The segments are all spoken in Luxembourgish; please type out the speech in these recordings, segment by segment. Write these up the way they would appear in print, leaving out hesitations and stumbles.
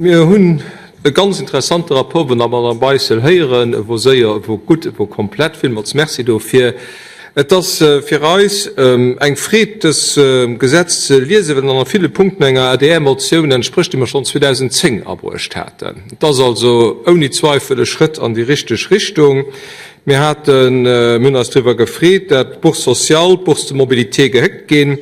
Mir hunn e ganz interessante Rapport vun der Madame Beissel héieren. E wor séier, e wor gutt, e wor komplett. Villmools Merci dofir. Et ass fir eis eng Freed, dës Gesetz ze liesen, well en a ville Punkten enger ADR-Motioun entsprécht, déi mer schonn 2010 abruecht haten. Et ass also ouni Zweifel e Schrëtt an déi richteg Richtung. Mir haten, mir hunn eis driwwer gefreet, dat d'Bourse sociale, d'Bourse de mobilité gehéckt ginn.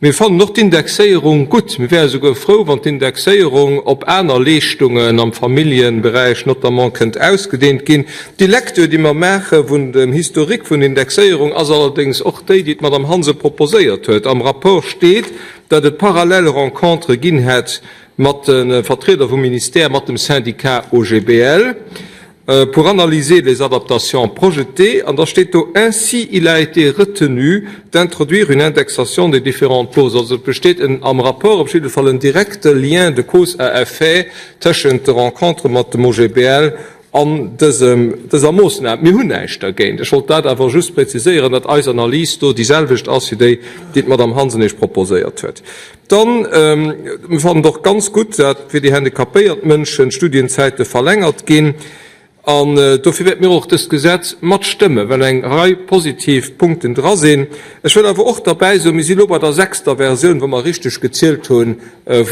Mir fannen och d'Indexéierung gutt. Mir wäre souguer frou, wann d'Indexéierung op aner Leeschtungen am Familljeberäich notamment kënnt ausgedehnt ginn. Déi Lecture, déi mer maache vun dem Historique vun Indexéierung, ass allerdéngs och déi, déi d'Madame Hansen proposéiert huet. Am Rapport steet, datt et parallel Rencontere ginn hätt mat de Vertrieder vum Ministère, mat dem Syndicat OGBL. Pour analyser les adaptations projetées, an da steet do, Ainsi, il a été retenu d'introduire une indexation des différentes bourses. Also et besteet en, am Rapport op jidde Fall, en direkte Lien de cause à effet tëschent de Rencontere mat dem OGBL an dësem, dëser Moossnam. Mir hunn näischt dergéint. Ech wollt dat awer just präziséieren, datt eis Analys do déi selwecht ass wéi déi, déi d'Madame Hansen Iech proposéiert huet. Dann, mir fannen et och ganz gutt, dat fir déi handicapéiert Mënschen d'Studienzäite verlängert ginn. An dofir wäerte mir och dëst Gesetz matstëmmen, well eng Rei positiv Punkten dra sinn. Ech wëll awer och derbäi soen, mir si elo bei der sechster Versioun, wa mer richteg gezielt hunn,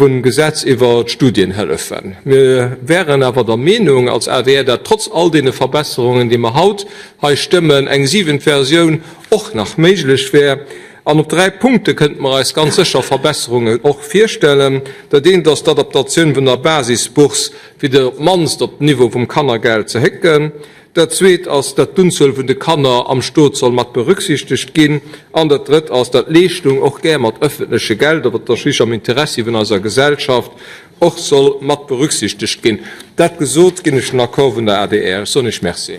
vum Gesetz iwwer d'Studienhëllefen. Mir wären awer der Meenung als adr, dat trotz all deene Verbesserungen, déi mer haut hei stëmmen, eng siwent Versioun och nach méiglech wär. An op 3 Punkte kënnte mer eis ganz sécher Verbesserungen och virstellen. Dat eent ass d'Adaptatioun vun der Basisbourse fir op d'mannst op den Niveau vum Kannergeld ze hécken. Dat zweet ass, datt d'Unzuel vun de Kanner am Stot soll mat berücksichtegt ginn. An dat drëtt ass, datt d'Leeschtung och gär mat öffentleche Gelder, wat ass schliisslech am Interessi vun eiser Gesellschaft, och soll mat berücksichtegt ginn. Dat gesot, ginn ech den Accord vun der adr. Ech soen Iech Merci.